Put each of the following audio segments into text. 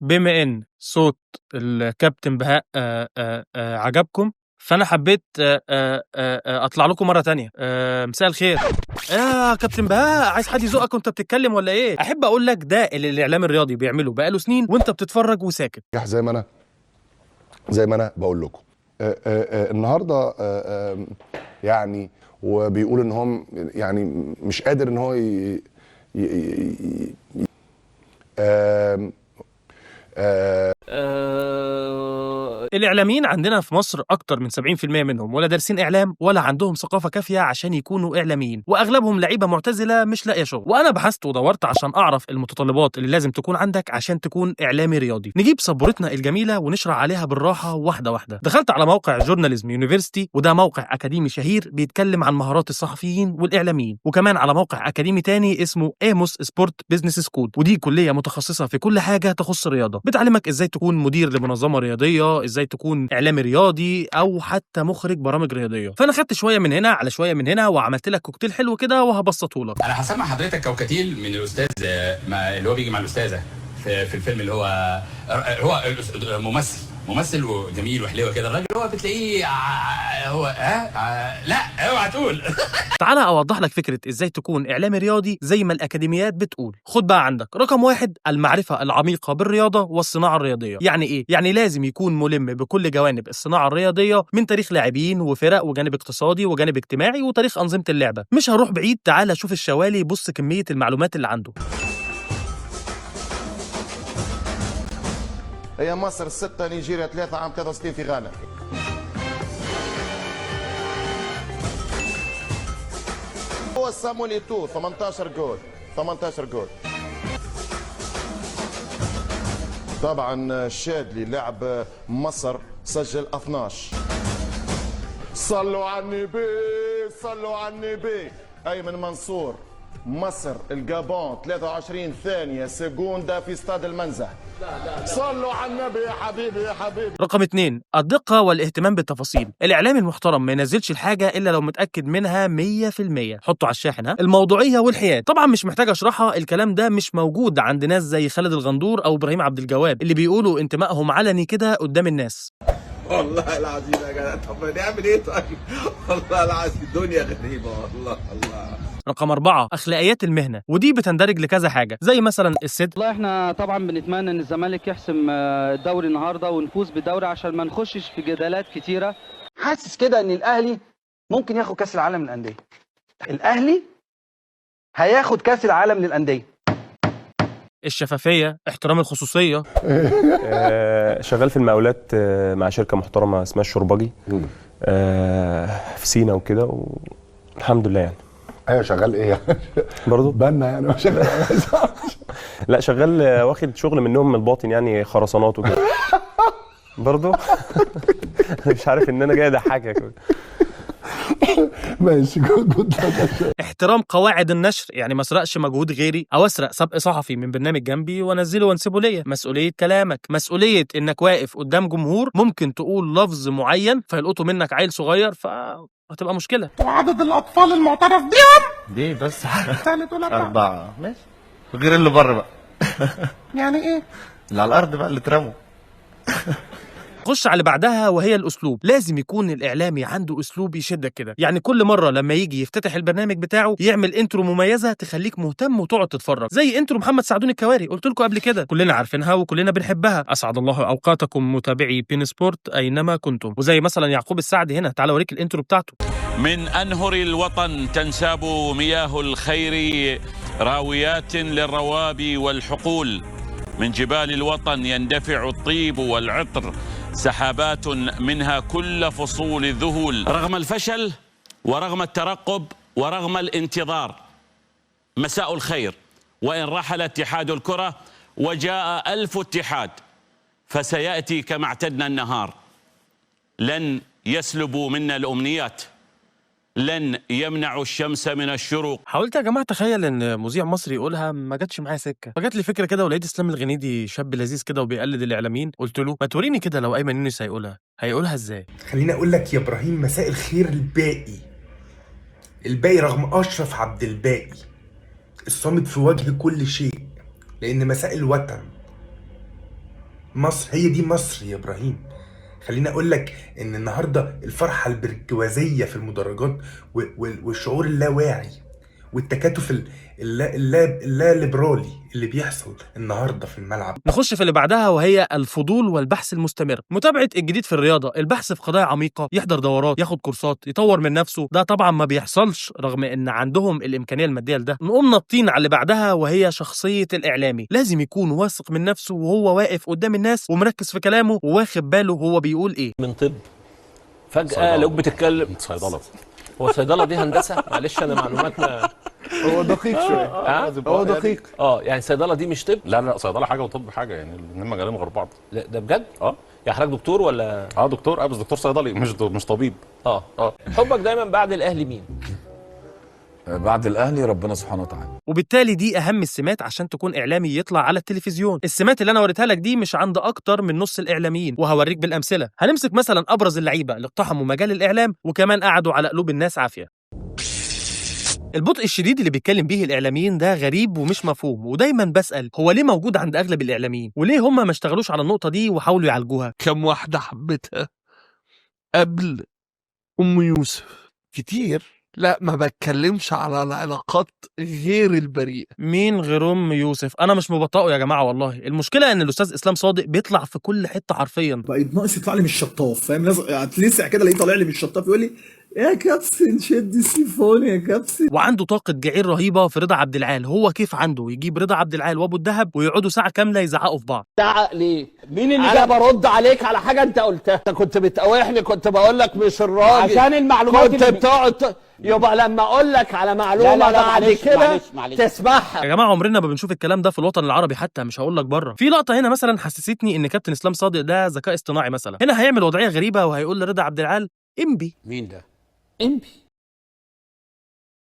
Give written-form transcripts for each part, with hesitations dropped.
بما إن صوت الكابتن بهاء عجبكم، فأنا حبيت أطلع لكم مرة تانية. مساء الخير يا كابتن بهاء، عايز حد يزقك وأنت بتتكلم ولا إيه؟ أحب أقول لك ده اللي الإعلام الرياضي بيعمله بقاله سنين وأنت بتتفرج وساكت. زي ما انا بقول لكم النهارده يعني وبيقول ان هم يعني مش قادر ان هو ي ي ي آم، آه، الإعلاميين عندنا في مصر أكتر من 70% منهم ولا دارسين إعلام ولا عندهم ثقافة كافية عشان يكونوا إعلاميين، وأغلبهم لعيبة معتزلة مش لاقية شغل. وأنا بحثت ودورت عشان أعرف المتطلبات اللي لازم تكون عندك عشان تكون إعلامي رياضي. نجيب سبورتنا الجميلة ونشرح عليها بالراحة واحدة واحدة. دخلت على موقع Journalism University، وده موقع أكاديمي شهير بيتكلم عن مهارات الصحفيين والإعلاميين، وكمان على موقع أكاديمي تاني اسمه Amus Sport Business School، ودي كلية متخصصة في كل حاجة تخص الرياضة، بتعلمك ازاي تكون مدير لمنظمة رياضية، ازاي تكون اعلامي رياضي، او حتى مخرج برامج رياضية. فانا خدت شوية من هنا على شوية من هنا وعملت لك كوكتيل حلو كده وهبسطه لك. انا هسمع حضرتك كوكتيل من الاستاذ اللي هو بيجي مع الاستاذة في الفيلم اللي هو ممثل وجميل وحلو كده، الراجل هو بتلاقيه هو ها لا اوعى تقول. تعالى اوضح لك فكرة ازاي تكون اعلامي رياضي زي ما الاكاديميات بتقول. خد بقى عندك رقم 1، المعرفة العميقة بالرياضة والصناعة الرياضية. يعني ايه؟ يعني لازم يكون ملم بكل جوانب الصناعة الرياضية، من تاريخ لاعبين وفرق وجانب اقتصادي وجانب اجتماعي وتاريخ انظمة اللعبة. مش هروح بعيد، تعالى شوف الشوالي، بص كمية المعلومات اللي عنده. هي مصر 6 نيجيريا 3 عام 63 في غانا. هو سامويل ايتو 18 جول، 18 جول. طبعا الشادلي لاعب مصر سجل 12. صلوا على النبي، صلوا على النبي. ايمن منصور مصر الجابون 23 ثانية سكوندا في استاد المنزه. صلوا على النبي يا حبيبي يا حبيبي. رقم 2، الدقة والاهتمام بالتفاصيل. الإعلامي المحترم ما ينزلش الحاجة إلا لو متأكد منها 100%. حطه على الشاحن. ها، الموضوعية والحياد طبعا مش محتاج أشرحها، الكلام ده مش موجود عند ناس زي خالد الغندور أو إبراهيم عبد الجواد اللي بيقولوا انتمائهم علني كده قدام الناس. والله العظيم يا جدع، طب نعمل ايه طيب؟ والله العظيم الدنيا غريبة، والله الله. رقم 4، أخلاقيات المهنة، ودي بتندرج لكذا حاجة زي مثلا الصدق. والله احنا طبعا بنتمنى ان الزمالك يحسم الدوري النهارده ونفوز بالدوري عشان ما نخشش في جدالات كتيرة. حاسس كده ان الاهلي ممكن ياخد كاس العالم للاندية. الاهلي هياخد كاس العالم للاندية. الشفافية، احترام الخصوصية. شغال في المقاولات مع شركة محترمه اسمها الشربجي في سينا وكده، والحمد لله يعني. ايوه، شغال ايه يعني؟ برضه بنا يعني شغال؟ لا، شغال واخد شغل منهم من الباطن يعني، خرسانات وكده. برضه مش عارف ان انا جاي اضحكك. ماشي، good good. احترام قواعد النشر، يعني ما اسرقش مجهود غيري او اسرق سبق صحفي من برنامج جنبي وانزله وانسبه ليا. مسؤولية كلامك، مسؤولية انك واقف قدام جمهور ممكن تقول لفظ معين فيلقطه منك عيل صغير فهتبقى مشكلة. وعدد الأطفال المعترف بيهم؟ ليه بس؟ ثالث ولا أربعة؟ أربعة، ماشي، غير اللي بره بقى. يعني إيه؟ اللي على الأرض بقى اللي اترموا. خش على اللي بعدها وهي الاسلوب. لازم يكون الاعلامي عنده اسلوب يشدك كده، يعني كل مرة لما يجي يفتتح البرنامج بتاعه يعمل intro مميزة تخليك مهتم وتقعد تتفرج، زي intro محمد سعدون الكواري، قلت لكم قبل كده كلنا عارفينها وكلنا بنحبها. اسعد الله اوقاتكم متابعي بين سبورت اينما كنتم. وزي مثلا يعقوب السعدي هنا، تعالى اوريك ال intro بتاعته. من أنهر الوطن تنساب مياه الخير راويات للروابي والحقول، من جبال الوطن يندفع الطيب والعطر، سحابات منها كل فصول الذهول. رغم الفشل ورغم الترقب ورغم الانتظار، مساء الخير. وإن رحل اتحاد الكرة وجاء ألف اتحاد، فسيأتي كما اعتدنا النهار. لن يسلبوا منا الأمنيات، لن يمنعوا الشمس من الشروق. حاولت يا جماعة اتخيل ان مذيع مصري يقولها، ما جاتش معايا سكة، فجات لي فكرة كده ولقيت اسلام الغنيدي شاب لذيذ كده وبيقلد الاعلاميين، قلت له ما توريني كده لو ايمن يونس هيقولها هيقولها ازاي؟ خليني أقول لك يا إبراهيم، مساء الخير. الباقي الباقي رغم أشرف عبد الباقي الصامت في وجه كل شيء، لأن مساء الوطن. مصر هي دي مصر يا ابراهيم. خليني اقول لك ان النهارده الفرحة البرجوازيه في المدرجات والشعور اللاواعي والتكاتف اللا ليبرالي اللي بيحصل النهارده في الملعب. نخش في اللي بعدها وهي الفضول والبحث المستمر، متابعه الجديد في الرياضة، البحث في قضايا عميقة، يحضر دورات، ياخد كورسات، يطور من نفسه. ده طبعا ما بيحصلش رغم ان عندهم الامكانية المادية لده. نقوم نطين على اللي بعدها وهي شخصية الاعلامي، لازم يكون واثق من نفسه وهو واقف قدام الناس ومركز في كلامه وواخد باله هو بيقول ايه. من طب فجاة لو بتتكلم صيدلة، هو صيدلة دي هندسة؟ معلش انا معلوماتنا هو دقيق شوية، هو دقيق. يعني صيدلة دي مش طب؟ لا لا، صيدلة حاجة وطب حاجة، يعني الاثنين مجالين غير بعض. لا ده بجد؟ يا حضرتك دكتور ولا؟ دكتور، بس دكتور صيدلي مش طبيب. حبك دايما بعد الاهلي مين؟ بعد الاهلي ربنا سبحانه وتعالى. وبالتالي دي اهم السمات عشان تكون اعلامي يطلع على التلفزيون. السمات اللي انا وريتها لك دي مش عند اكتر من نص الاعلاميين، وهوريك بالامثلة. هنمسك مثلا ابرز اللعيبة اللي اقتحموا مجال الاعلام وكمان قعدوا على قلوب الناس عافية. البطء الشديد اللي بيتكلم به الاعلاميين ده غريب ومش مفهوم، ودايما بسأل هو ليه موجود عند اغلب الاعلاميين، وليه هم ما اشتغلوش على النقطة دي وحاولوا يعالجوها. كم واحدة حبيتها قبل ام يوسف؟ كتير. لا ما بتكلمش على العلاقات غير البريئة. مين غير ام يوسف؟ انا مش مبطئه يا جماعة والله. المشكلة ان الاستاذ اسلام صادق بيطلع في كل حتة حرفيا. بقيت ناقص يطلع لي من الشطاف، فاهم؟ لازم اتلسع كده الاقيه طالع لي من الشطاف يقول لي يا كابتن شد السيفون يا كابتن. وعنده طاقة جعير رهيبة في رضا عبد العال. هو كيف عنده يجيب رضا عبد العال وابو الدهب ويقعدوا ساعة كاملة يزعقوا في بعض. زعق ليه؟ مين اللي انا برد عليك على حاجة انت قلتها؟ انت كنت بتقاوحني، كنت بقول لك مش الراجل عشان المعلومات كنت بتقعد. يبقى لما اقول لك على معلومة لا لا بعد كده تسمعها. يا جماعة عمرنا ما بنشوف الكلام ده في الوطن العربي حتى، مش هقول لك بره. في لقطة هنا مثلا حسستني ان كابتن اسلام صادق ده ذكاء اصطناعي مثلا. هنا هيعمل وضعية غريبة وهيقول لرضا عبد العال امبي. مين ده؟ امبي.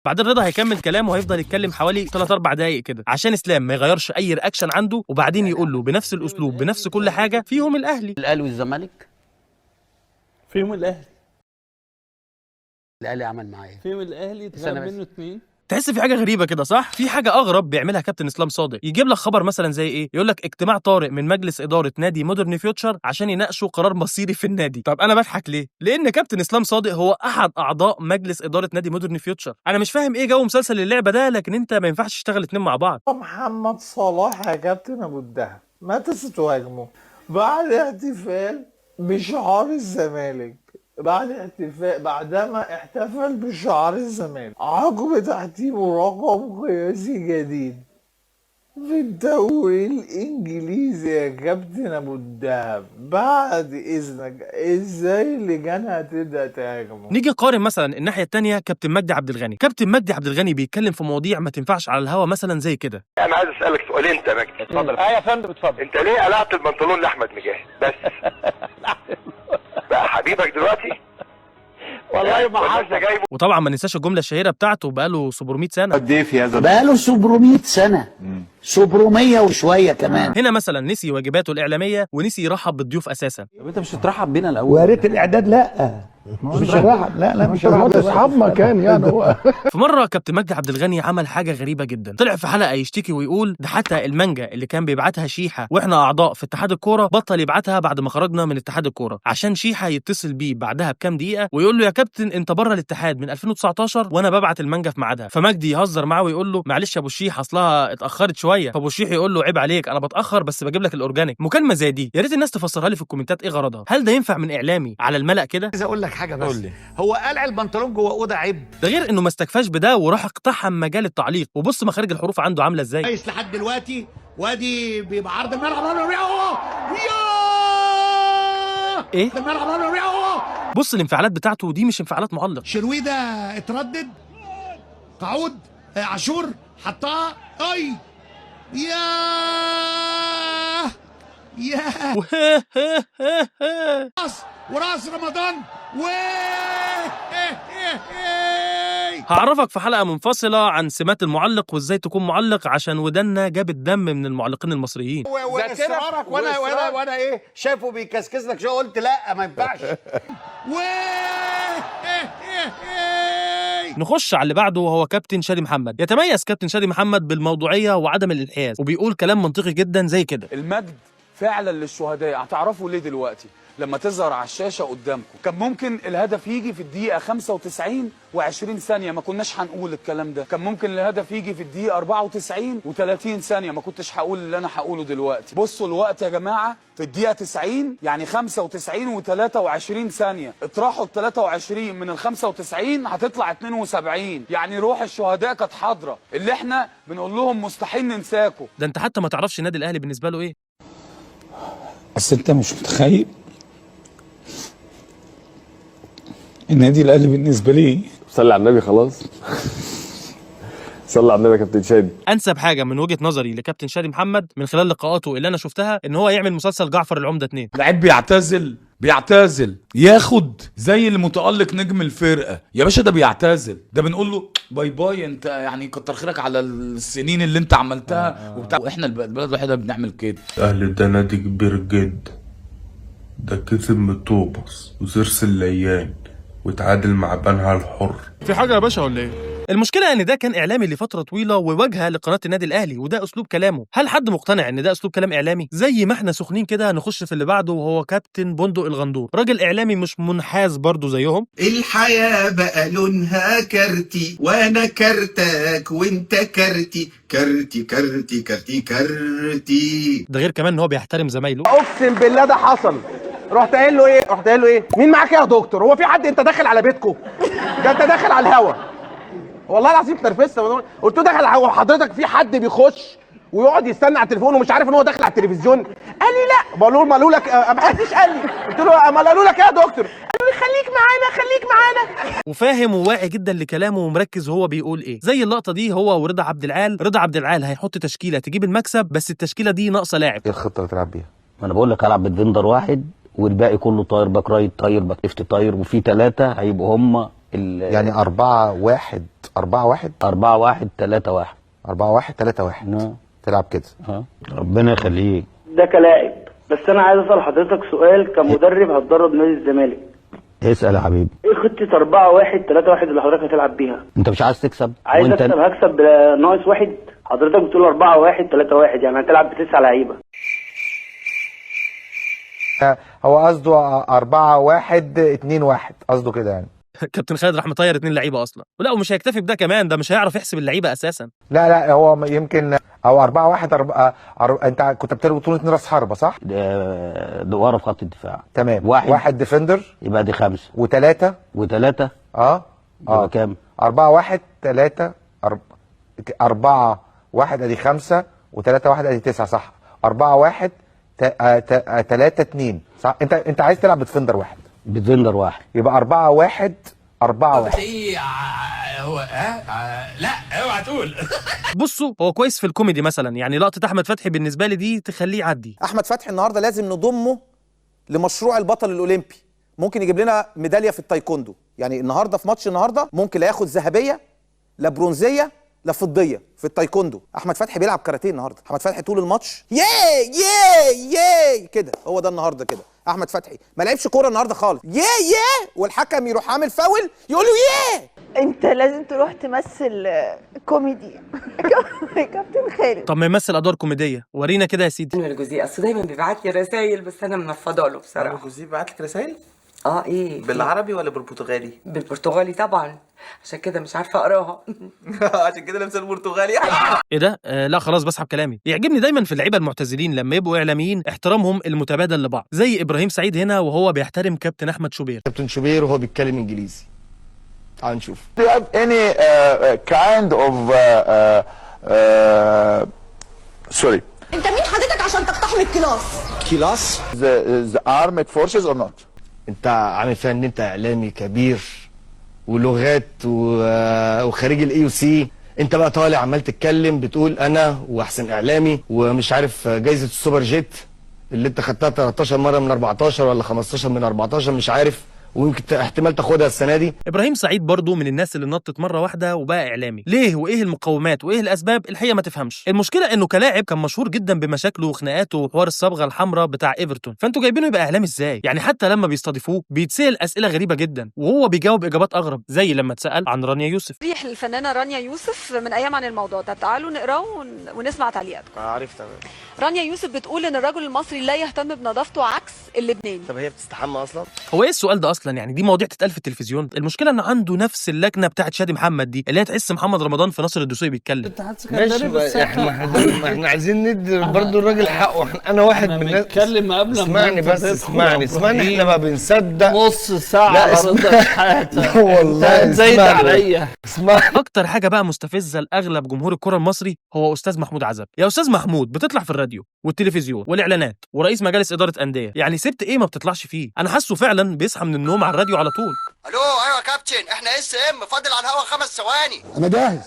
بعدين رضا هيكمل كلامه وهيفضل يتكلم حوالي 3-4 دقايق كده عشان اسلام ما يغيرش اي reaction عنده، وبعدين يقول له بنفس الاسلوب بنفس كل حاجة فيهم الاهلي. الاهلي والزمالك فيهم الاهلي. الاهلي عمل معايا فيهم الاهلي اتغلب منه 2. تحس في حاجة غريبة كده صح؟ في حاجة اغرب بيعملها كابتن اسلام صادق، يجيب لك خبر مثلا زي ايه؟ يقول لك اجتماع طارئ من مجلس ادارة نادي مودرن فيوتشر عشان يناقشوا قرار مصيري في النادي. طب انا بضحك ليه؟ لان كابتن اسلام صادق هو احد اعضاء مجلس ادارة نادي مودرن فيوتشر. انا مش فاهم ايه جو مسلسل اللعبة ده، لكن انت ما ينفعش تشتغل اتنين مع بعض. محمد صلاح يا كابتن ابو الدهب ما تستهاجمه بعد احتفال بشعار الزمالك، بعد احتفال بعدما احتفل بشعار الزمالك عقب تحطيمه رقم قياسي جديد في الدوري الانجليزي يا كابتن ابو الدهب. بعد اذنك ازاي اللجان هتبدا تهاجمه؟ نيجي نقارن مثلا الناحية الثانية كابتن مجدي عبد الغني. كابتن مجدي عبد الغني بيتكلم في مواضيع ما تنفعش على الهوا مثلا زي كده. انا عايز اسالك سؤالين انت يا مجدي. اتفضل. يا فندم اتفضل. انت ليه قلعت البنطلون لاحمد مجاهد بس؟ بقى حبيبك دلوقتي؟ والله ما حصل. وطبعا ما ننساش الجملة الشهيرة بتاعته بقاله 700 سنة. قد ايه في هذا؟ بقاله 700 سنة، 700 وشوية كمان. هنا مثلا نسي واجباته الاعلامية ونسي يرحب بالضيوف اساسا. طب انت مش هترحب بينا الاول؟ ويا ريت الاعداد. لا مش هرحب، لا لا مش هرحب. اصحاب مكان يعني هو. في مرة كابتن مجدي عبد الغني عمل حاجة غريبة جدا، طلع في حلقة يشتكي ويقول ده حتى المانجا اللي كان بيبعتها شيحه واحنا اعضاء في اتحاد الكورة بطل يبعتها بعد ما خرجنا من اتحاد الكورة، عشان شيحه يتصل بيه بعدها بكام دقيقة ويقول له يا كابتن انت بره الاتحاد من 2019 وانا ببعت المانجا في ميعادها. فمجدي يهزر معاه ويقول له معلش يا ابو الشيح اصلها اتاخرت شوية. فابو الشيح يقول له عيب عليك انا بتاخر بس بجيب لك ال organic. مكالمة زي دي يا ريت الناس تفسرها لي في الكومنتات ايه غرضها؟ هل ده ينفع من اعلامي على الملأ كده؟ عايز اقول لك حاجة بس، هو قلع البنطلون جوه اوضة عيب. ده غير انه ما استكفاش بده وراح اقتحم مجال التعليق، وبص مخارج الحروف عنده عامله ازاي. كويس لحد دلوقتي، وادي بيبقى عرض الملعب ايه؟ الملعب. بص الانفعالات بتاعته دي مش انفعالات معلق. شرويده اتردد، قعود عاشور حطها، اي يا يا راس وراس رمضان و هعرفك في حلقة منفصلة عن سمات المعلق وازاي تكون معلق، عشان ودنا جابت دم من المعلقين المصريين. واصرارك وانا وانا وانا ايه شايفه بيكسكس لك شو، قلت لا ما ينفعش. نخش على اللي بعده وهو كابتن شادي محمد. يتميز كابتن شادي محمد بالموضوعية وعدم الانحياز، وبيقول كلام منطقي جدا زي كده. المجد فعلا للشهداء. هتعرفوا ليه دلوقتي لما تظهر على الشاشة قدامكم. كان ممكن الهدف يجي في الدقيقة 95 و20 ثانية، ما كناش هنقول الكلام ده. كان ممكن الهدف يجي في الدقيقة 94 و30 ثانية، ما كنتش هقول اللي انا هقوله دلوقتي. بصوا الوقت يا جماعة، في الدقيقة 90 يعني 95 و23 ثانية، اطرحوا ال 23 من ال 95 هتطلع 72، يعني روح الشهداء كانت حاضره، اللي احنا بنقول لهم مستحيل ننساكم. ده انت حتى ما تعرفش النادي الاهلي بالنسبة له ايه. بس انت مش متخيل النادي الاهلي بالنسبة لي. صلي على النبي، خلاص صلي على النبي يا كابتن شادي. انسب حاجة من وجهه نظري لكابتن شادي محمد من خلال لقاءاته اللي انا شفتها ان هو يعمل مسلسل جعفر العمدة 2. لعيب بيعتزل ياخد زي المتألق نجم الفرقة يا باشا، ده بيعتزل، ده بنقول له bye bye، انت يعني كتر خيرك على السنين اللي انت عملتها وبتاع. واحنا البلد الوحيدة بنعمل كده. الاهلي ده نادي كبير جدا، ده كسب من طوبس وسرس الليان وتعادل مع بنها الحر. في حاجة يا باشا ولا ايه؟ المشكلة ان ده كان اعلامي لفترة طويلة وواجهه لقناه النادي الاهلي، وده اسلوب كلامه. هل حد مقتنع ان ده اسلوب كلام اعلامي؟ زي ما احنا سخنين كده نخش في اللي بعده، وهو كابتن بندق الغندور، راجل اعلامي مش منحاز برضه زيهم. الحياة بقى لونها كارتي، وانا كارتك وانت كارتي، كارتي كارتي كارتي كارتي. ده غير كمان ان هو بيحترم زمايله. اقسم بالله ده حصل. رحت قايل له ايه؟ رحت قايل له ايه؟ مين معاك يا دكتور؟ هو في حد؟ انت داخل على بيتكو؟ ده انت داخل على الهوا. والله العظيم اتنرفزت، قلت له داخل على حضرتك، في حد بيخش ويقعد يستنى على التليفون ومش عارف ان هو داخل على التلفزيون؟ قال لي لا. بقول له ما قالوا لك؟ ما حدش قال لي. قلت له ما قالوا لك ايه يا دكتور؟ قالوا لي خليك معانا خليك معانا. وفاهم وواعي جدا لكلامه ومركز هو بيقول ايه. زي اللقطة دي هو ورضا عبد العال. رضا عبد العال هيحط تشكيله تجيب المكسب، بس التشكيلة دي ناقصه لاعب. ايه الخطة اللي تلعب بيها؟ ما انا بقول لك هلعب ب defender واحد والباقي كله طاير، back right طاير، back left طاير، وفي 3 هيبقوا هم يعني 4 1 4 1 4 1 3 1 4 1 3 1 تلعب كده. ربنا يخليك. ده كلاعب، بس انا عايز اسال حضرتك سؤال كمدرب هتدرب نادي الزمالك. اسال يا حبيبي. ايه خطه 4 1 3 1 اللي حضرتك هتلعب بيها؟ انت مش عايز تكسب؟ عايز اكسب، هكسب ناقص واحد. حضرتك بتقول 4 1 3 1 يعني هتلعب ب9 لعيبة. هو قصده 4 1 2 1 قصده كده يعني. كابتن خالد راح مطير 2 لعيبة اصلا، ولا ومش هيكتفي بده كمان، ده مش هيعرف يحسب اللعيبة اساسا. لا لا هو يمكن او 4 1 4. انت كنت بتلعب بطوله 2 راس حربه صح؟ ده ورا في خط الدفاع. تمام. واحد defender يبقى دي 5 وثلاثة يبقى كام؟ 4 1 3 4 1 ادي 5 و3 1 ادي 9 صح؟ 4 1 3 2 صح؟ انت عايز تلعب ب defender واحد. ب defender واحد يبقى 4 1 4 1. ايه هو لا اوعى تقول. بصوا هو كويس في الكوميدي مثلا، يعني لقطة احمد فتحي بالنسبة لي دي تخليه يعدي. احمد فتحي النهارده لازم نضمه لمشروع البطل الاولمبي، ممكن يجيب لنا ميدالية في التايكوندو. يعني النهارده في ماتش النهارده ممكن لا ياخد ذهبية لا برونزيه لا فضية في التايكوندو. احمد فتحي بيلعب كاراتيه النهارده. احمد فتحي طول الماتش ياي ياي ياي كده، هو ده النهارده كده. احمد فتحي ما لعبش كورة النهارده خالص، ياي ياي، والحكم يروح عامل فاول يقول له ياي. انت لازم تروح تمثل كوميدي كابتن خالد. طب ما يمثل ادوار كوميدية، ورينا كده يا سيدي. مانويل جوزيه اصل دايما بيبعت لي رسايل بس انا منفضه له بصراحة. مانويل جوزيه بيبعت لك رسايل؟ ايه بالعربي ولا بالبرتغالي؟ بالبرتغالي طبعا، عشان كده مش عارفه اقراها. عشان كده لابسه البرتغالي. ايه ده؟ لا خلاص بسحب كلامي. يعجبني دايما في اللعيبة المعتزلين لما يبقوا اعلاميين احترامهم المتبادل لبعض، زي ابراهيم سعيد هنا وهو بيحترم كابتن احمد شوبير. كابتن شوبير وهو بيتكلم انجليزي. تعال نشوف. Do you have any kind of sorry. انت مين حضرتك عشان تقتحم ال class؟ class؟ The armed forces or not? انت عامل فيها ان انت اعلامي كبير ولغات وخريج ال AUC، انت بقى طالع عمال تتكلم بتقول انا واحسن اعلامي ومش عارف جايزة السوبر جيت اللي انت خدتها 13 مرة من 14 ولا 15 من 14 مش عارف، ويمكن احتمال تاخدها السنة دي. ابراهيم سعيد برضو من الناس اللي نطت مرة واحدة وبقى اعلامي، ليه وايه المقومات وايه الاسباب الحقيقة ما تفهمش. المشكلة انه كلاعب كان مشهور جدا بمشاكله وخناقاته وحوار الصبغه الحمراء بتاع ايفرتون، فانتوا جايبينه يبقى اعلامي ازاي؟ يعني حتى لما بيستضيفوه بيتسال اسئلة غريبة جدا وهو بيجاوب اجابات اغرب، زي لما اتسال عن رانيا يوسف. تصريح للفنانه رانيا يوسف من ايام عن الموضوع ده، تعالوا نقراه ونسمع تعليقاتكم. عرفت. رانيا يوسف بتقول ان الرجل المصري لا يهتم بنظافته عكس اللبناني. طب هي بتستحمى اصلا؟ هو ايه السؤال ده اصلا؟ يعني دي مواضيع تتقال في التلفزيون؟ المشكلة ان عنده نفس اللكنة بتاعت شادي محمد دي، اللي هي تحس محمد رمضان في ناصر الدسوقي بيتكلم. ماشي، احنا عايزين ندي برضه الراجل حقه. انا واحد من الناس بنتكلم قبل ما اسمعني بس، اسمعني، احنا ما بنصدق نص ساعة على رضا شحاته. والله زايد عليا. اكتر حاجة بقى مستفزة لاغلب جمهور الكره المصري هو استاذ محمود عزب. يا استاذ محمود، بتطلع في الراديو والتلفزيون والاعلانات ورئيس مجالس ادارة اندية، يعني سبت ايه ما بتطلعش فيه؟ انا حاسه فعلا بيصحى من النوم على الراديو على طول. الو، ايوه يا كابتن، احنا SM، فاضل على الهوا 5 ثواني. انا جاهز.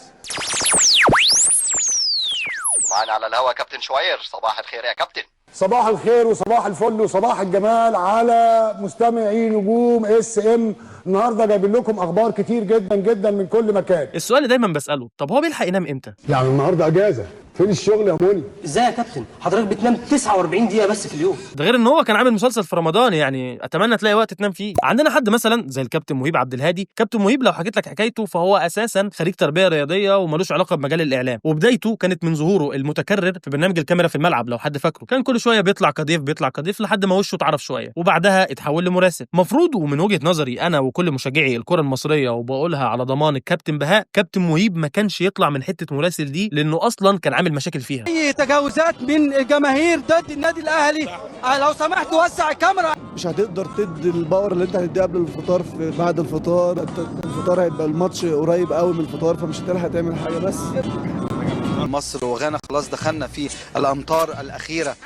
معانا على الهوا كابتن شوير. صباح الخير يا كابتن. صباح الخير وصباح الفل وصباح الجمال على مستمعي نجوم SM. النهارده جايبين لكم اخبار كتير جدا جدا من كل مكان. السؤال اللي دايما بساله، طب هو بيلحق ينام امتى؟ يعني النهارده اجازه، فين الشغل يا موني؟ ازاي يا كابتن؟ حضرتك بتنام 49 دقيقة بس في اليوم. ده غير ان هو كان عامل مسلسل في رمضان، يعني اتمنى تلاقي وقت تنام فيه. عندنا حد مثلا زي الكابتن مهيب عبد الهادي. كابتن مهيب لو حكيت لك حكايته فهو اساسا خريج تربيه رياضية وملوش علاقة بمجال الاعلام، وبدايته كانت من ظهوره المتكرر في برنامج الكاميرا في الملعب لو حد فاكره، كان كل شوية بيطلع كضيف بيطلع كضيف لحد ما وشه اتعرف شوية، وبعدها اتحول لمراسل. مفروض ومن وجهه نظري انا وكل مشجعي الكره المصرية، وبقولها على ضمان الكابتن بهاء، كابتن مهيب ما كانش يطلع من حتة مراسل دي، لانه اصلا كان عامل مشاكل فيها. اي تجاوزات من الجماهير ضد النادي الاهلي، لو سمحت وسع الكاميرا. مش هتقدر تدي ال power اللي انت هتديه قبل الفطار، في بعد الفطار، الفطار هيبقى الماتش قريب قوي من الفطار، فمش هتلحق تعمل حاجة. بس مصر وغانا خلاص دخلنا في الامتار الاخيرة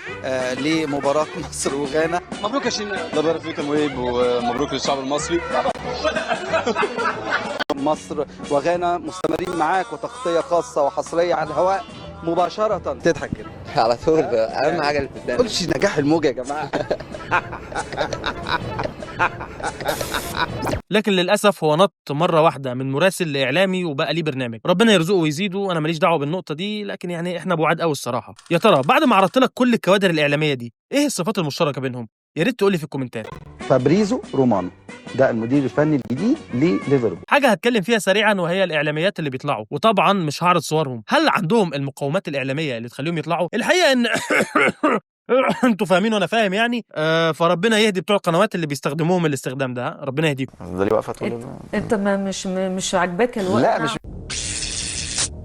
لمباراة مصر وغانا. مبروك يا شناوي. الله يبارك فيك يا مهيب، ومبروك للشعب المصري. مصر وغانا مستمرين معاك، وتغطيه خاصة وحصريه على الهواء مباشرة. تضحك كده على طول، اهم حاجة الابتسامة. قولش نجاح الموجه يا جماعة. لكن للاسف هو نط مرة واحدة من مراسل لاعلامي وبقى ليه برنامج، ربنا يرزقه ويزيده، انا ماليش دعوه بالنقطة دي، لكن يعني احنا بعاد قوي الصراحة. يا ترى بعد ما عرضت لك كل الكوادر الاعلامية دي، ايه الصفات المشتركة بينهم؟ يا ريت تقول لي في الكومنتات. فابريزو رومانو ده المدير الفني الجديد لليفربول. حاجة هتكلم فيها سريعا وهي الاعلاميات اللي بيطلعوا، وطبعا مش هعرض صورهم. هل عندهم المقومات الاعلامية اللي تخليهم يطلعوا؟ الحقيقة ان انتوا فاهمين وانا فاهم يعني، فربنا يهدي بتوع القنوات اللي بيستخدموهم الاستخدام ده، ربنا يهديكم. تفضلي واقفة طول انت ما مش عاجباك الوقت؟ لا مش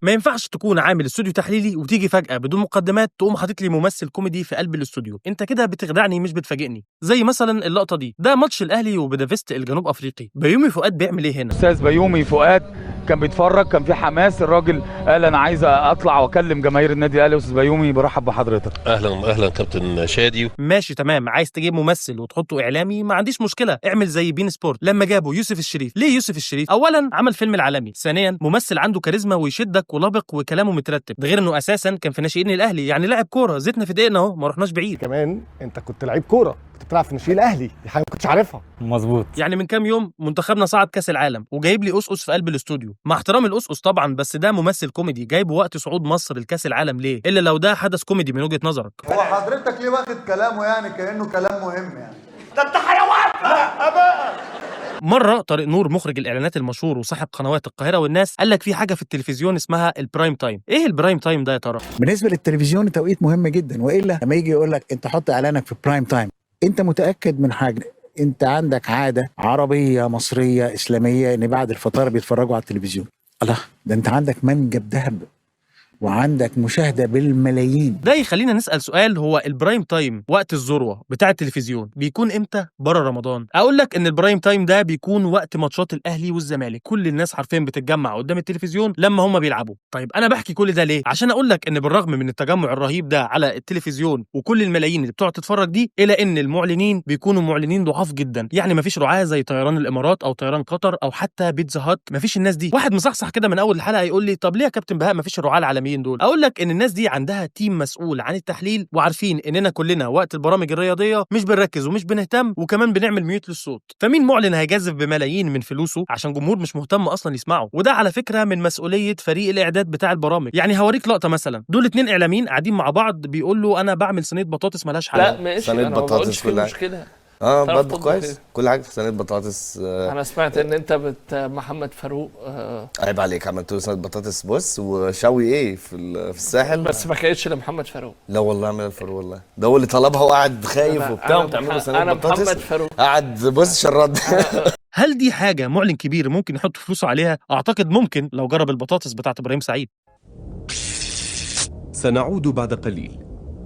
ما ينفعش تكون عامل استوديو تحليلي وتيجي فجأة بدون مقدمات تقوم حاطط لي ممثل كوميدي في قلب الاستوديو، انت كده بتخدعني مش بتفاجئني. زي مثلا اللقطة دي، ده ماتش الاهلي وبودافست الجنوب افريقي، بيومي فؤاد بيعمل ايه هنا؟ استاذ بيومي فؤاد كان بيتفرج، كان في حماس، الراجل قال انا عايز اطلع واكلم جماهير النادي الاهلي. استاذ بيومي برحب بحضرتك. اهلا اهلا كابتن شادي. ماشي تمام، عايز تجيب ممثل وتحطه اعلامي ما عنديش مشكلة، اعمل زي بين سبورت لما جابوا يوسف الشريف. ليه يوسف الشريف؟ اولا عمل فيلم العالمي، ثانيا ممثل عنده كاريزما ويشدك ولبق وكلامه مترتب، ده غير انه اساسا كان في ناشئين الاهلي، يعني لاعب كورة، زيتنا في دقيقنا اهو، ما رحناش بعيد. كمان انت كنت لعيب كورة، كنت بتلعب في ناشئين الاهلي، دي حاجة ما كنتش عارفها. مظبوط. يعني من كام يوم منتخبنا صعد كاس العالم وجايب لي قصقص في قلب الاستوديو، مع احترامي القصقص طبعا، بس ده ممثل كوميدي جايبه وقت صعود مصر لكاس العالم ليه؟ الا لو ده حدث كوميدي من وجهه نظرك. هو حضرتك ليه واخد كلامه يعني كانه كلام مهم يعني؟ ده انت حيوان. لا بقى. مرة طارق نور مخرج الاعلانات المشهور وصاحب قنوات القاهرة والناس قال لك في حاجة في التلفزيون اسمها ال prime time. ايه ال prime time ده يا ترى؟ بالنسبة للتلفزيون التوقيت مهم جدا، والا لما يجي يقول لك انت حط اعلانك في prime time، انت متاكد من حاجة؟ انت عندك عادة عربية مصرية اسلامية ان بعد الفطار بيتفرجوا على التلفزيون. الله، ده انت عندك منجم ذهب وعندك مشاهده بالملايين. ده يخلينا نسال سؤال، هو ال prime time وقت الذروة بتاع التلفزيون بيكون امتى بره رمضان؟ اقول لك ان ال prime time ده بيكون وقت ماتشات الاهلي والزمالك، كل الناس حرفيا بتتجمع قدام التلفزيون لما هم بيلعبوا. طيب انا بحكي كل ده ليه؟ عشان اقول لك ان بالرغم من التجمع الرهيب ده على التلفزيون وكل الملايين اللي بتقعد تتفرج دي، الا ان المعلنين بيكونوا معلنين ضعاف جدا، يعني مفيش رعاه زي طيران الامارات او طيران قطر او حتى بيتزا هات، مفيش الناس دي. واحد مصحصح كده من اول الحلقة يقول لي طب ليه يا كابتن بهاء مفيش الرعاة العالميين الاعلاميين دول؟ اقول لك ان الناس دي عندها team مسؤول عن التحليل، وعارفين اننا كلنا وقت البرامج الرياضية مش بنركز ومش بنهتم، وكمان بنعمل mute للصوت. فمين معلن هيجازف بملايين من فلوسه عشان جمهور مش مهتم اصلا يسمعه؟ وده على فكرة من مسؤولية فريق الاعداد بتاع البرامج. يعني هوريك لقطة مثلا، دول 2 اعلاميين قاعدين مع بعض بيقول له انا بعمل صينية بطاطس مالهاش حل. لا ماشي، صينية انا ما بطاطس بقولش في كل حاجة. مشكلة. بطبخ كويس كل حاجة، صينية بطاطس. انا سمعت ان انت محمد فاروق. عيب عليك، عملت له صينية بطاطس بص وشوي ايه في الساحل، بس ما كانتش لمحمد فاروق. لا والله عمل فاروق، والله ده هو اللي طلبها وقعد خايف وبتاع، وتعمل له صينية بطاطس. انا محمد فاروق قعد بص شرد. هل دي حاجة معلن كبير ممكن يحط فلوسه عليها؟ اعتقد ممكن لو جرب البطاطس بتاعت ابراهيم سعيد. سنعود بعد قليل.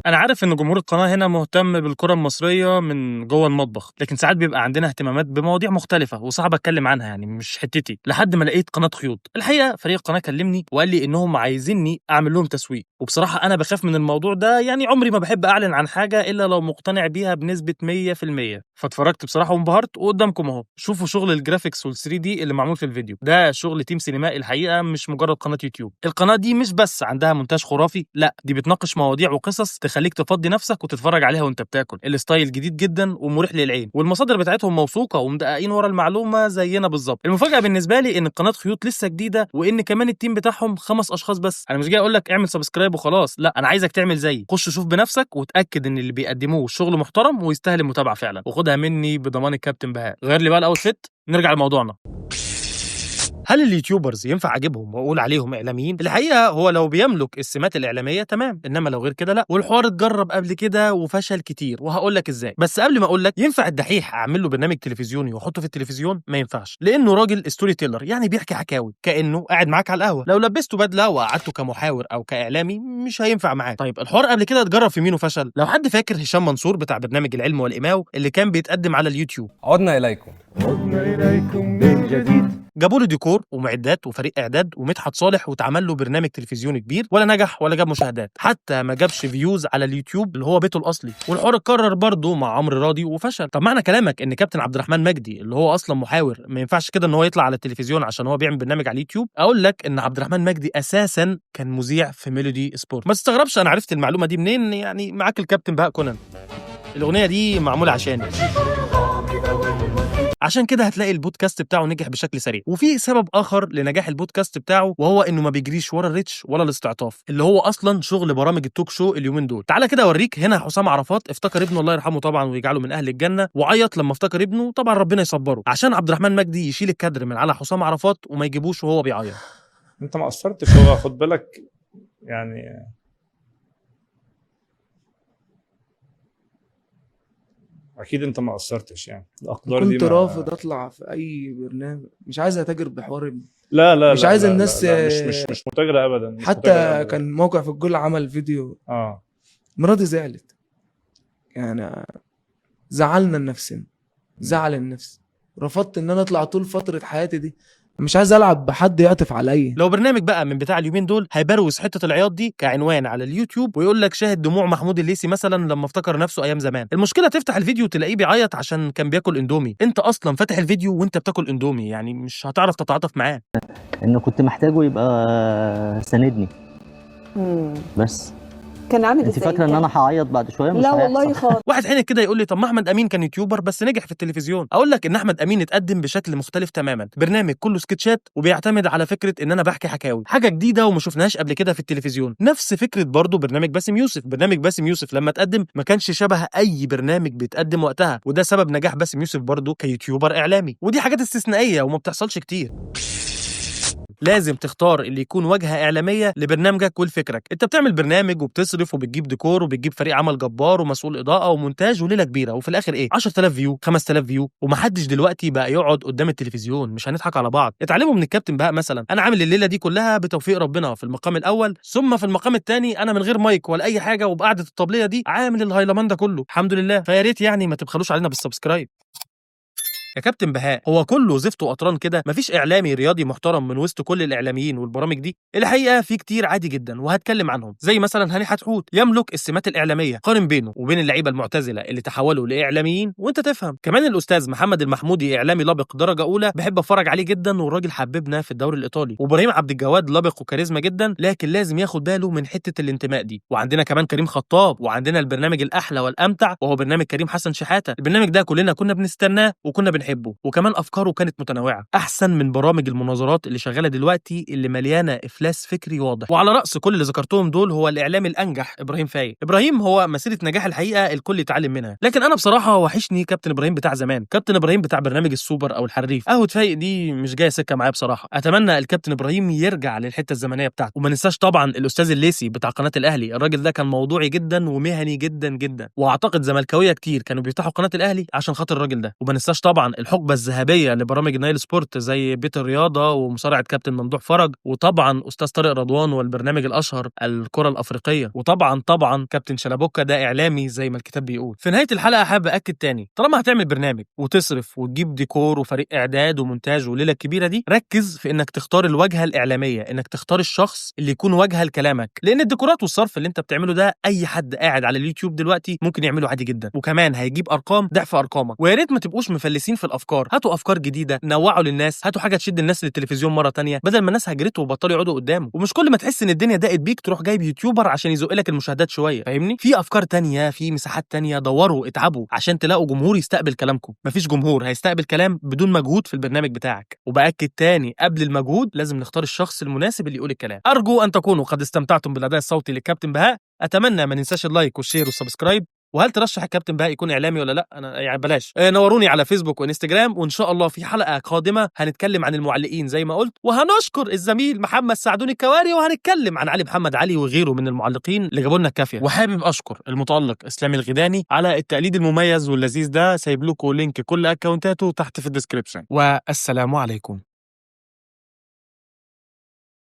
انا عارف ان جمهور القناة هنا مهتم بالكرة المصرية من جوه المطبخ، لكن ساعات بيبقى عندنا اهتمامات بمواضيع مختلفة وصعب اتكلم عنها، يعني مش حتتي. لحد ما لقيت قناة خيوط. الحقيقة فريق القناة كلمني وقال لي انهم عايزيني اعمل لهم تسويق، وبصراحة انا بخاف من الموضوع ده، يعني عمري ما بحب اعلن عن حاجة الا لو مقتنع بيها بنسبة 100%. فاتفرجت بصراحة وانبهرت، وقدامكم اهو، شوفوا شغل ال graphics وال 3D اللي معمول في الفيديو ده، شغل team سينمائي الحقيقة، مش مجرد قناة يوتيوب. القناة دي مش بس عندها مونتاج خرافي، لا دي بتناقش مواضيع وقصص تخليك تفضي نفسك وتتفرج عليها وانت بتاكل. ال style جديد جدا ومريح للعين، والمصادر بتاعتهم موثوقة ومدققين ورا المعلومة زينا بالظبط. المفاجاة بالنسبة لي ان قناة خيوط لسه جديدة، وان كمان ال team بتاعهم 5 اشخاص بس. انا مش جاي اقول لك اعمل subscribe وخلاص، لا انا عايزك تعمل زيي، خش شوف بنفسك وتاكد ان اللي بيقدموه شغل محترم ويستاهل المتابعة فعلا، وخدها مني بضمان الكابتن بهاء. غير لي بقى ال outfit، نرجع لموضوعنا. هل ال YouTubers ينفع اجيبهم واقول عليهم اعلاميين؟ الحقيقة هو لو بيملك السمات الاعلامية تمام، انما لو غير كده لا. والحوار اتجرب قبل كده وفشل كتير، وهقول لك ازاي. بس قبل ما اقول لك ينفع الدحيح اعمل له برنامج تلفزيوني واحطه في التلفزيون؟ ما ينفعش، لانه راجل storyteller، يعني بيحكي حكاوي كانه قاعد معاك على القهوة. لو لبسته بدله وقعدته كمحاور او كاعلامي مش هينفع معاك. طيب الحوار قبل كده اتجرب في مين وفشل؟ لو حد فاكر هشام منصور بتاع برنامج العلم والإماو اللي كان بيتقدم على اليوتيوب. عدنا اليكم، عدنا اليكم من جديد. جابوا له ديكور ومعدات وفريق اعداد ومدحت صالح، واتعمل له برنامج تلفزيوني كبير، ولا نجح ولا جاب مشاهدات، حتى ما جابش views على اليوتيوب اللي هو بيته الاصلي. والحوار اتكرر برضه مع عمرو راضي وفشل. طب معنى كلامك ان كابتن عبد الرحمن مجدي اللي هو اصلا محاور ما ينفعش كده ان هو يطلع على التلفزيون عشان هو بيعمل برنامج على اليوتيوب؟ اقول لك ان عبد الرحمن مجدي اساسا كان مذيع في ميلودي سبورت. ما تستغربش انا عرفت المعلومة دي منين، يعني معاك الكابتن بهاء كونان. الاغنية دي معمولة عشاني، عشان كده هتلاقي البودكاست بتاعه نجح بشكل سريع. وفي سبب اخر لنجاح البودكاست بتاعه، وهو انه ما بيجريش ورا ال reach ولا الاستعطاف اللي هو اصلا شغل برامج ال talk show اليومين دول. تعالى كده اوريك. هنا حسام عرفات افتكر ابنه الله يرحمه طبعا ويجعله من اهل الجنة، وعيط لما افتكر ابنه، طبعا ربنا يصبره، عشان عبد الرحمن مجدي يشيل الكادر من على حسام عرفات وما يجيبوش وهو بيعيط. انت ما قصرتش، هو خد بالك يعني اكيد انت ما قصرتش، يعني الاقدار دي. كنت رافض اطلع في اي برنامج، مش عايز اتاجر بحوار ابني. لا لا، مش لا عايز لا الناس، لا لا، مش متاجره ابدا، مش حتى متاجرة أبداً. كان موقع في الجول عمل فيديو، مراتي زعلت، يعني زعلنا لنفسنا، زعل النفس. رفضت ان انا اطلع طول فترة حياتي دي، مش عايز العب بحد يعطف عليا. لو برنامج بقى من بتاع اليومين دول هيبروز حتة العياط دي كعنوان على اليوتيوب ويقول لك شاهد دموع محمود الليثي مثلا لما افتكر نفسه ايام زمان. المشكلة تفتح الفيديو تلاقيه بيعيط عشان كان بياكل اندومي، انت اصلا فاتح الفيديو وانت بتاكل اندومي، يعني مش هتعرف تتعاطف معاه. انه كنت محتاجه يبقى ساندني بس. كان عامل انت فاكره ان انا هعيط بعد شوية؟ مش لا والله خالص. واحد حين كده يقول لي طب ما احمد امين كان YouTuber بس نجح في التلفزيون. اقول لك ان احمد امين اتقدم بشكل مختلف تماما، برنامج كله سكتشات وبيعتمد على فكرة ان انا بحكي حكاوي، حاجة جديدة وما شفناهاش قبل كده في التلفزيون. نفس فكرة برضه برنامج باسم يوسف. برنامج باسم يوسف لما اتقدم ما كانش شبه اي برنامج بيتقدم وقتها، وده سبب نجاح باسم يوسف برضه ك YouTuber اعلامي، ودي حاجات استثنائية وما بتحصلش كتير. لازم تختار اللي يكون واجهه اعلامية لبرنامجك ولفكرك. انت بتعمل برنامج وبتصرف وبتجيب ديكور وبتجيب فريق عمل جبار ومسؤول اضاءه ومونتاج وليلة كبيرة، وفي الاخر ايه؟ 10000 view، 5000 view، ومحدش دلوقتي بقى يقعد قدام التلفزيون، مش هنضحك على بعض. اتعلموا من الكابتن بهاء مثلا، انا عامل الليلة دي كلها بتوفيق ربنا في المقام الاول، ثم في المقام الثاني انا من غير مايك ولا اي حاجة، وبقعده الطبلية دي عامل الهيلمان ده كله الحمد لله. فيا ريت يعني ما تبخلوش علينا بال subscribe. يا كابتن بهاء، هو كله زفت وقطران كده؟ مفيش اعلامي رياضي محترم من وسط كل الاعلاميين والبرامج دي؟ الحقيقة في كتير عادي جدا وهتكلم عنهم، زي مثلا هاني حتحوت يملك السمات الاعلامية، قارن بينه وبين اللعيبة المعتزلة اللي تحولوا لاعلاميين وانت تفهم. كمان الاستاذ محمد المحمودي اعلامي لبق درجه اولى، بحب اتفرج عليه جدا، والراجل حببنا في الدوري الايطالي. وابراهيم عبد الجواد لبق وكاريزما جدا، لكن لازم ياخد باله من حتة الانتماء دي. وعندنا كمان كريم خطاب، وعندنا البرنامج الاحلى والامتع وهو برنامج كريم حسن شحاته. البرنامج ده كلنا كنا بنستناه وكنا بنحبه، وكمان افكاره كانت متنوعة احسن من برامج المناظرات اللي شغالة دلوقتي اللي مليانة افلاس فكري واضح. وعلى راس كل اللي ذكرتهم دول هو الاعلامي الانجح ابراهيم فايق. ابراهيم هو مسيره نجاح الحقيقة الكل يتعلم منها، لكن انا بصراحة وحشني كابتن ابراهيم بتاع زمان، كابتن ابراهيم بتاع برنامج السوبر او الحريف. قهوة فايق دي مش جاية سكة معايا بصراحة. اتمنى الكابتن ابراهيم يرجع للحتة الزمنية بتاعته. وما ننساش طبعا الاستاذ الليسي بتاع قناة الاهلي، الراجل ده كان موضوعي جدا ومهني جدا جدا، واعتقد زملكاويه كتير كانوا بيفتحوا قناة الاهلي عشان خاطر الراجل ده. وما ننساش طبعا الحقبة الذهبية لبرامج نايل سبورت زي بيت الرياضة ومصارعه كابتن ممدوح فرج، وطبعا استاذ طارق رضوان والبرنامج الاشهر الكره الافريقية، وطبعا كابتن شلبوكا ده اعلامي زي ما الكتاب بيقول. في نهاية الحلقة حابب اكد تاني، طالما هتعمل برنامج وتصرف وتجيب ديكور وفريق اعداد ومونتاج والليلة الكبيرة دي، ركز في انك تختار الواجهة الاعلامية، انك تختار الشخص اللي يكون واجهه لكلامك، لان الديكورات والصرف اللي انت بتعمله ده اي حد قاعد على اليوتيوب دلوقتي ممكن يعمله عادي جدا، وكمان هيجيب ارقام ضعف ارقامك. ويا ريت ما تبقوش مفلسين في الافكار، هاتوا افكار جديدة، نوعوا للناس، هاتوا حاجة تشد الناس للتلفزيون مرة تانية بدل ما الناس هجرته وبطلوا يقعدوا قدامه. ومش كل ما تحس ان الدنيا ضاقت بيك تروح جايب YouTuber عشان يزق لك المشاهدات شوية، فاهمني؟ في افكار تانية، في مساحات تانية، دوروا اتعبوا عشان تلاقوا جمهور يستقبل كلامكم. مفيش جمهور هيستقبل كلام بدون مجهود في البرنامج بتاعك. وباكد تاني، قبل المجهود لازم نختار الشخص المناسب اللي يقول الكلام. ارجو ان تكونوا قد استمتعتم بالاداء الصوتي للكابتن بهاء. اتمنى ما ننساش ال like وال share وال subscribe. وهل ترشح الكابتن بهاء يكون اعلامي ولا لا؟ انا يعني بلاش. نوروني على فيسبوك وانستجرام، وان شاء الله في حلقة قادمة هنتكلم عن المعلقين زي ما قلت، وهنشكر الزميل محمد سعدون الكواري، وهنتكلم عن علي محمد علي وغيره من المعلقين اللي جابوا لنا الكافيه. وحابب اشكر المتالق اسلام الغداني على التقليد المميز واللذيذ ده، سايب لكم link كل اكونتاته تحت في ال description. والسلام عليكم.